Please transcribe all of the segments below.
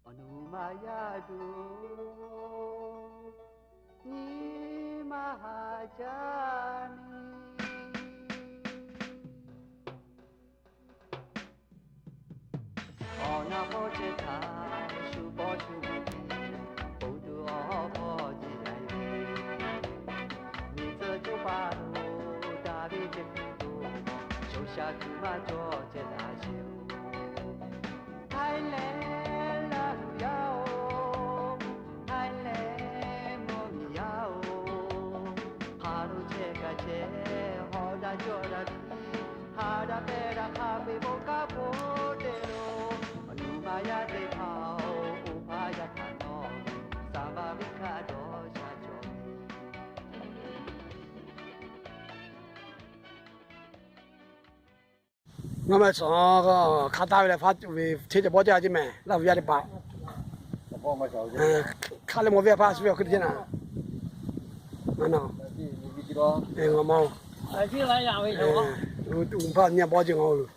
Awˬ nuˬ maˇ yaˇ duˬ nyi maˇ haˍ jaˇ ni. Awˬ na hpawˇ ceh htaꞈ shu pawˇ shu ve, bon tuˬ awˬ hpawˇ ceh yaꞈ ve. Nyi tcuh coˇ pa lo daꞈ ve ceh hk'e lo, shoˍ sha tuˬ maˇ cawˬ ceh htaꞈ sheˍ-oˬ. Haiˉ lehˬ Laˇ huˍ yaˇ-oˬ, haiˉ lehˬ mvuhˇ miˬ yaˇ-oˬ, ha lo chehˇ kaꞈ chehˇ, hawˍ daꞈ cawˇ daꞈ piˇ, ha daꞈ pehˇ daꞈ hk'a ve bon kanˉ hpfuhˇ te lo, awˬ nuˬ maˇ yaˇ teˇ hpaˍ-oˬ, oˇ hpaˇ yaˇ htaꞈ nawˬ saˍ baˍ viˉ hkaˆ dawˇ sha cawˬ ve. Ngaˬ meh chaw hk'a taˇ ve leh, hpaˇ ve chehˇ ceh bawˆ jaˇ ceˇ mehˍ, Laˇ huˍ yaˇ teˇ hpaˍ. Hk'aˬ leh mawˬ ve a hpaˇ suh ve awˬ hk'e te ceˇ naˍ. Ngaˬ ma-oˬ, hpaˇ nyi bawˆ ceˇ ngaˬ-oˬ.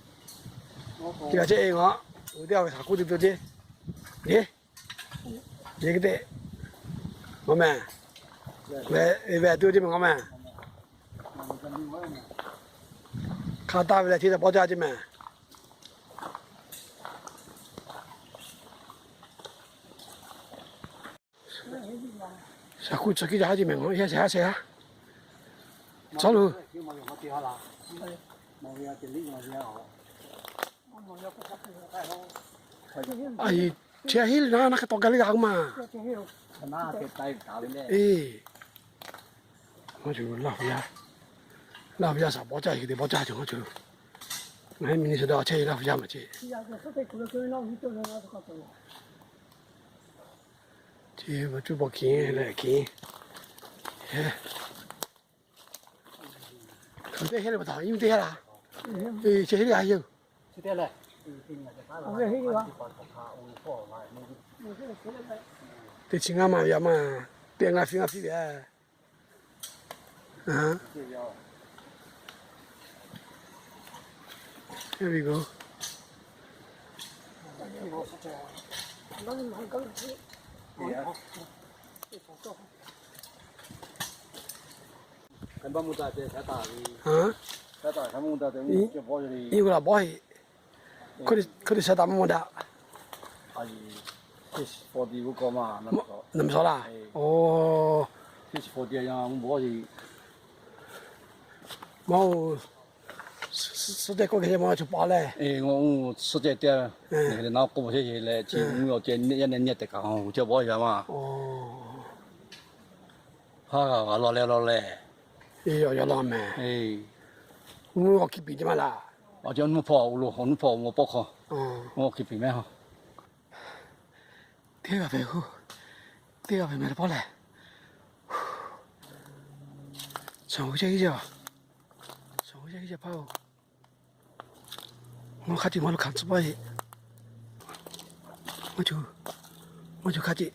Chi g'a chehˇ e ngaˬ, teˇ g'aˇ ve htaꞈ k'oˆ te to ceˇ. Eˬ, eˬ, hk'e te, ngaˬ meh, ve ve tuˬ ceˇ mehˍ ngaˬ meh. Hk'a taˇ ve leh, chehˇ ceh bawˆ jaˇ ceˇ mehˍ. Shaˍ hkuˆ chi kiˇ jaˇ haˉ ceˇ mehˍ, ngaˬ yaˇ shehˍ haˉ shehˍ haˉ. Cawˉ lo. A, chi a heˉ le naˉ, naˉ hk'e tawˆ gaˇ le g'a k'oˆ ma. Eˬ, ngaˬ cuˬ Laˇ huˍ yaˇ, Laˇ huˍ yaˇ shaˍ bawˆ jaˇ, hk'e te bawˆ jaˇ cawˬ ngaˬ cuˬ. Ngaˬ hui Minnesota chehˇ ve Laˇ huˍ yaˇ maˬ ceˇ. Chi ma cuˇ paw hkiˬ leh hkiˬ. Hk'aˬ teˇ heˆ le pa taw, iˉ teˇ heˆ laˇ. Eˬ, chi heˆ le g'a yoˬ. Teˇ chi ngaˇ maˬ yaꞈ maˇ, teˇ ngaˇ fiˉ ngaˇ fiˉ ve. Here we go. Iˉ g'uˇ laˬ bawˆ heˆ. Hk'oˆ teˇ shaˉ taꞈ maˇ mawˬ daꞈ. Naˍ meh shaw laˇ. O, maˇ-oˬ, suhˉ ceh k'oˆ hk'e maˇ chaw paˍ leh, suhˉ ceh teˇ, na k'oˆ sheˆ sheˆ leh, chi mvuhˇ awˬ ceh nyi yaˇ neh nyi tehꞈ kaꞈ, awˬ ceh bawˆ yaꞈ maˇ. Haˉ g'a g'a lawˬ leh lawˬ leh, awˬ yaw law mehˍ. Mvuhˇ awˬ hkiˇ piˍ ceh maˇ laˇ. Awˬ ceh mvuhˇ hpawˇ awˬ lo, awˬ mvuhˇ hpawˇ awˬ mawˬ pawˆ hk'aw, mvuhˇ awˬ hkiˇ piˍ mehˍ ha. Teˇ g'aˇ hpehꞈ, teˇ g'aˇ hpehꞈ mehˍ teˇ pawˆ lehˬ, chaw hui chehˇ hiˉ jaˇ, chaw hui chehˇ hiˉ jaˇ hpaˇ-oˬ. Ngaˬ hk'a ceˬ maˇ lo hkanˍ tcuh paˇ e. Maˇ cawˬ, maˇ cawˬ hk'a ceˬ.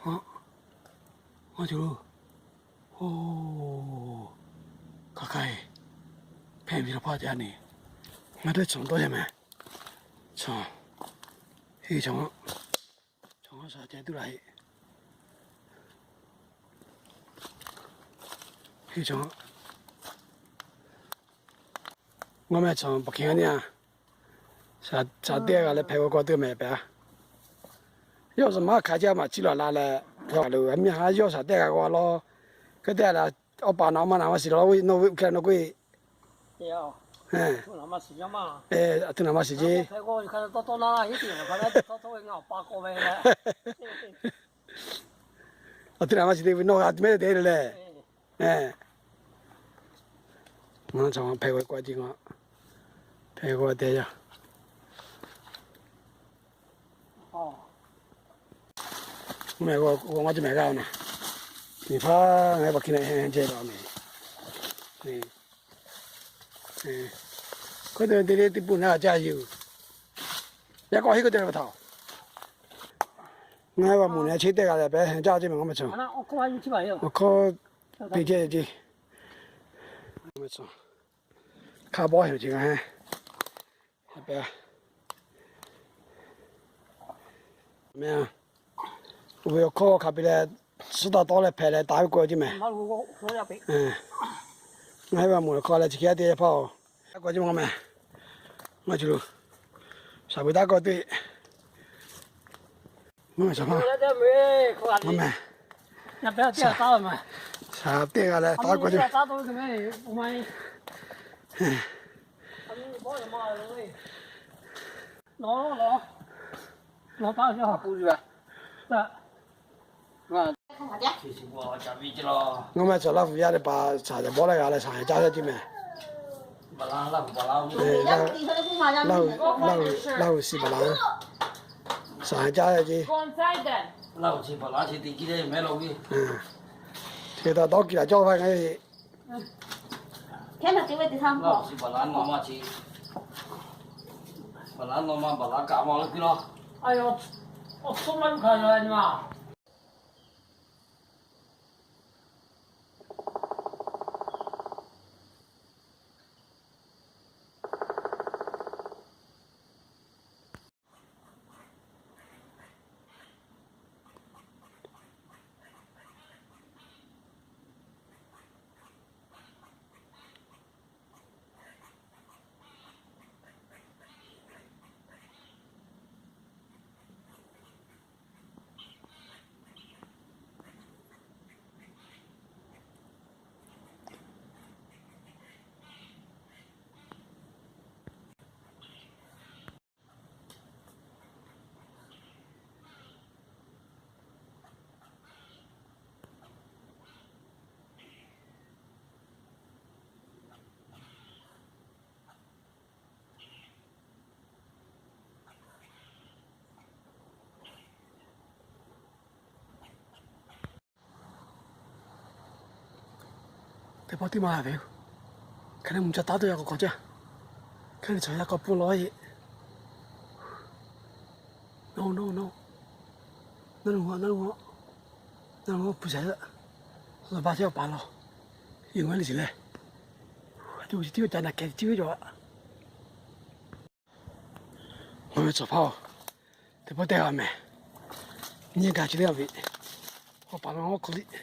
Maˇ cawˬ lo. O, hk'a hk'a e, hpehˇ ve la hpaˇ ca ni. Ngaˬ dawˇ chaw dawˇ yaˇ mehˍ. Chaw, heˆ chaw, chaw shaˍ ceh tuˬ laˇ heˆ. Heˆ chaw, ngaˬ meh chaw paˍ hkiˬ g'a ni a. Shaˍ teˇ g'aˇ leh hpehꞈ g'a k'o teˇ mehˍ pehꞈ a. Yawˇ zuhꞈ maˇ hk'a jaˇ maˬ chi laˬ la leh, yawˇ lo a miˇ haˉ yawˇ shaˍ teˇ g'aˇ k'o a law, hk'e te leh, awˬ paˍ naˍ ma naˍ ma shiˍ law, nawˬ ve uˉ hkeh nawˬ k'oˆ e. Aˬ htoꞈ naˍ ma shiˍ ceˇ. Aˬ htoꞈ naˍ ma shiˍ te ve nawˬ g'a te mehˍ te leh. Ngaˬ chaw hpehꞈ g'a k'o a ceˇ, hpehꞈ g'a te yaˇ. Mehˬ g'a, g'a maˇ ceˇ mehˬ g'a na. Miˬ hpaˇ ngaˬ hui pa hkiˬ na jehˇ la mehˬ. Hk'e te te le teˇ pun na caˇ yuˬ. Yaꞈ k'aw heˆ k'oˆ te ve pa taw, ngaˬ hui g'a mawˬ nehˬ chi teˇ g'aˇ leh pehꞈ caˇ ceˇ mehˬ ngaˬ meh chaw. Awˬ hkawˇ peˇ ceh ceˇ. Hk'a bawˆ heˆ ceˇ ngaˬ hui pehꞈ. Meh, oˇ ve awˬ hkawˇ hk'a peu-eˬ leh, suhˉ taˇ tawˉ leh hpehꞈ leh taˍ ve k'o ceˇ meh. Ngaˬ hui ve moˍ awˬ hk'aw leh chi hk'e te hpaˇ-oˬ, taˇ k'awꞈ ceˇ meh. Ngaˬ chi lo shaˍ veuˬ taˇ kawˆ teˇ, meh, shaˍ teˇ g'a leh taˇ kawˆ ceˇ. Ngaˬ meh chaw Laˇ huˍ yaˇ teˇ hpaˍ shaˍ yaꞈ bawˆ leh g'a leh shaˍ yaꞈ caˇ ceˇ meh. Laˇ huˍ, Laˇ huˍ shiˍ baˬ laˬ, shaˍ yaꞈ caˇ ceˇ. Chi hk'e taˇ dawˇ kiˬ laˬ cawˇ ve ngaˬ e. Teˇ pawˆ tiˉ maˇ ve yoˬ. Hk'e leh mvuhˇ ca taˉ tuˬ yaꞈ k'awꞈ k'awꞈ jaˇ. Hk'e leh chaw yaˇ k'awꞈ pfuhˇ law e. No, no, no. Naˉ lu a, naˉ lu a. Naˉ lu a, puiˬ shaˍ. Awˬ ba chehˇ awˬ paˍ law. Yeˬ ngaˬ le shiˍ leh, a cuˇ chi tiˉ ve ca naˬ kehˬ tiˉ ve cawˬ a. Ngaˬ meh chaw hpaˇ-oˬ, teˇ pawˆ teˇ g'a meh. Nyi gaˬ chi teˇ g'aˇ ve, awˬ paˍ lo awˬ hk'aw liꞈ.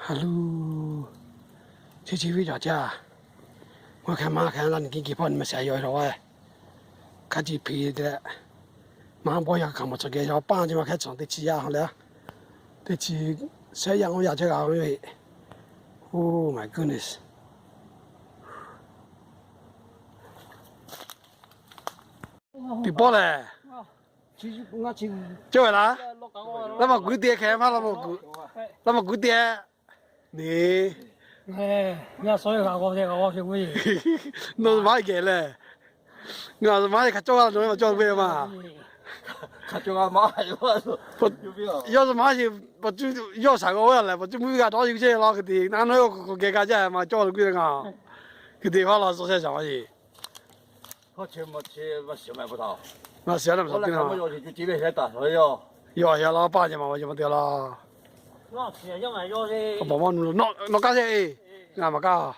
Ha lu, chi chi ve cawˬ jaˇ. Ngaˬ hk'e maˇ hk'e la nyi kiˇ kiˇ hpawˇ nyi ma shehˍ yaw e la ve. Hk'a ciˇ hpiˍ te leh, maˇ bawˇ yaˇ kaꞈ mawˬ cawˬ geh yaw paˇ ce maˇ hk'e cawˬ teˇ chi yaˇ hawˬ leh, teˇ chi shehˆ yaˇ awˬ yaˇ chehˇ g'a ve. Oh my goodness. Teˇ pawˆ lehˬ, cawˇ ve laˇ. Laˇ maˬ kuiˉ te hk'e maˇ laˇ maˬ kuiˉ, laˇ maˬ kuiˉ te. Ni, nawˬ maˇ geh lehˬ, ngaˬ maˇ hk'a cawˇ g'a nawˬ maˇ cawˇ ve maˬ. Yawˇ maˇ sheˍ, yawˇ shaˍ g'a oˇ yaˇ lehˬ, paˍ cuˇ mvuhˇ g'a dawˇ yuˬ chehˇ law hk'e te, naˉ nawˉ k'awꞈ geh g'a jaˇ maˬ cawˇ ve kuiˉ te ngaˬ. Hk'e te hpaˇ law suh sheh shaˍ maˇ sheˍ. Maˇ shiˍ a na maˬ suh piˇ na. Yawˇ heh law paˇ ce maˬ maˬ ce maˇ te law. K'o paˍ maˇ nu nawˬ kaˇ shehˆ e, ngaˬ maˬ kaˇ.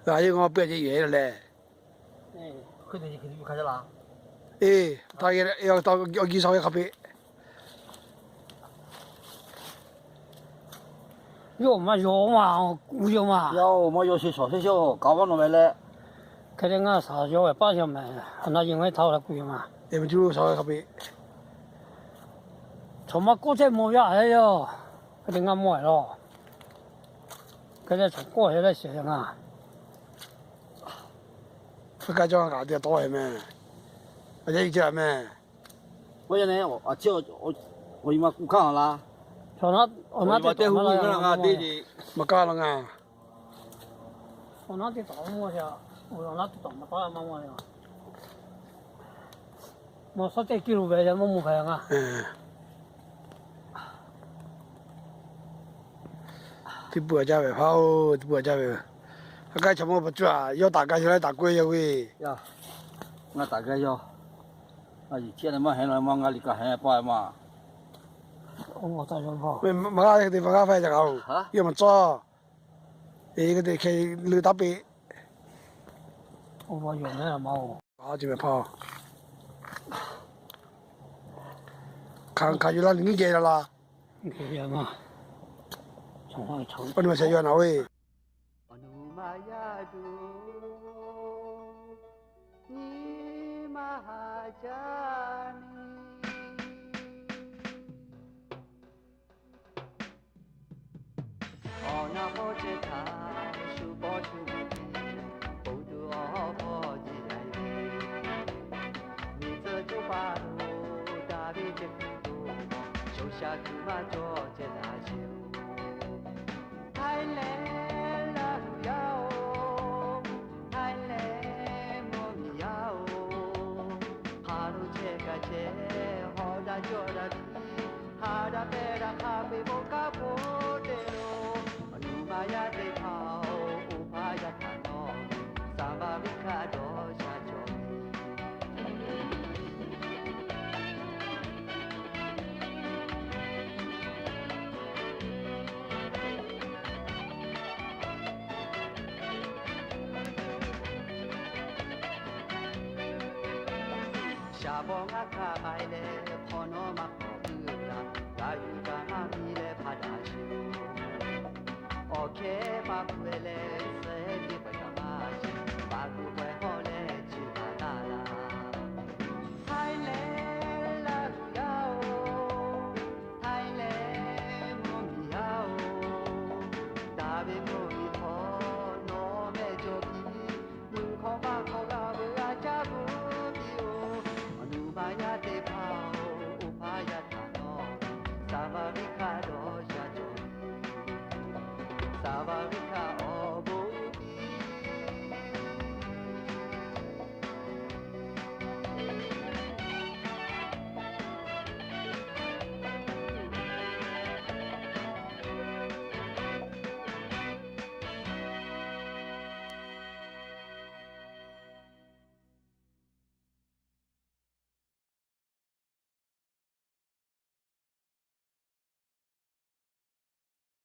G'a yehˇ ngawˇ peuˇ ce yehˬ lehˬ. Eˬ, awˬ giˇ shaw ve hk'a peꞈ. Yawˇ maˇ yaw maˬ, kuˬ yaw maˬ. Yawˇ maˇ yaw sheˍ shawˍ sheˍ shawˍ kaꞈ maˇ nawˬ ve leh. Hk'e te ngaˬ shaˍ yaw ve paˇ yaw mehˍ, a na yehˬ ngaˬ hui htaˇ la kuˬ yaw maˬ. Eˬ, mvuhˇ cuˇ shaˍ ve hk'a peꞈ. Chaw maˇ kawˆ chehˇ mawˬ yaˇ hehˉ yoˬ. Hk'e te ngaˬ mawˬ e laˬ. Hk'e te chaw kawˆ hehˉ leh shehˍ ngaˬ. Hk'e kaˇ cawˇ kaꞈ te tawˆ e meh. A yaˇ i ce a meh. Awˬ yanˇ nehˬ, a ciˉ, awˬ yi ma kuˬ hkanˇ laˇ. Awˬ na teˇ hu ve ngaˬ te, maˬ kaˇ law ngaˬ. Awˬ na teˇ tawˍ maˇ mawˬ, awˬ na teˇ tawˍ maˬ taˉ maˇ mawˬ. Maˬ suhˉ teˇ kiˇ lo ve maˇ mawˬ hpehꞈ ngaˬ. Teˇ pui a jaˇ ve hpaˇ-oˬ, teˇ pui a jaˇ ve. Ka ka chaw mawˇ pa cuˇ a, yawˇ taˍ ga yaw leh taˍ k'oˆ e yaˇ ve. Ngaˬ taˍ ga yaw. Maˇ heˆ la, maˇ ngaˬ liꞈ kaꞈ heˆ pa ma. Maˇ g'a te maˇ g'a faiˇ ca k'a-oˬ, yawˇ maˬ cawˇ. Eˬ, hk'e te hk'e leuˬ taˉ peꞈ. Aˬ, chi ve hpaˇ, hk'aˬ hk'aˬ yuˬ la nyi geh la laˇ. Oˇ nu ma shehˍ yaw naˍ oˬ. Awˬ na hpawˇ ceh htaꞈ shu pawˇ shu ve hkiˇ, bon tuˬ awˬ hpawˇ ce yaꞈ ve. Miˬ tcuh coˇ paˍ lo daꞈ ve ceh kuˬ lo, shoˍ shaˍ kuiˬ maˇ cawˬ ceh htaꞈ sheˍ-oˬ. Htaiˍ lehˬ Laˇ huˍ yaˇ-oˬ, Htaiˍ lehˬ mvuhˇ miˬ yaˇ-oˬ, hk'a lo chehˇ kaꞈ chehˇ, hawꞈ daꞈ cawˇ daꞈ piˇ, ha daꞈ pehˇ daꞈ hk'a peu-eˬ bon kaˉ hpoˆ te lo. Awˬ nu ma yaˇ teˇ hpaˍ-oˬ, oˇ hpaˇ yaˇ htaꞈ nawˬ, saˍ baˍ viˆ hkaˆ dawˇ sha cawˬ ve. Shaˍ bawˬ ngaˇ hkaˇ k'ai leh, hk'awꞈ nawˉ maˇ k'awꞈ puiˉ laˇ, g'a yuˬ kaꞈ maˇ miˬ leh hpaˇ daꞈ sheˍ. Awˬ hkehˉ maˇ hpu-e leh, suh-e teˇ pawehˇ kaꞈ maˇ sheˍ, paˍ kuˬ pawehˇ hawˉ leh chi kaꞈ taˇ laˇ. Htaiˍ lehˬ Laˇ huˍ yaˇ-oˬ, Htaiˍ lehˬ mvuhˇ miˬ yaˇ-oˬ, daꞈ ve mvuhˇ miˬ hk'awꞈ nawˉ mehˆ cawˬ piˇ, mvuhˇ hk'awꞈ maˇ hk'awꞈ g'a veuꞈ g'a caˇ gu piˇ-oˬ. Awˬ nu ma yaˇ teˇ hpaˍ-oˬ, oˇ hpaˇ yaˇ htaꞈ nawˬ, saˍ baˍ viˆ hkaˆ dawˇ sha cawˬ ve. Saˍ baˍ viˆ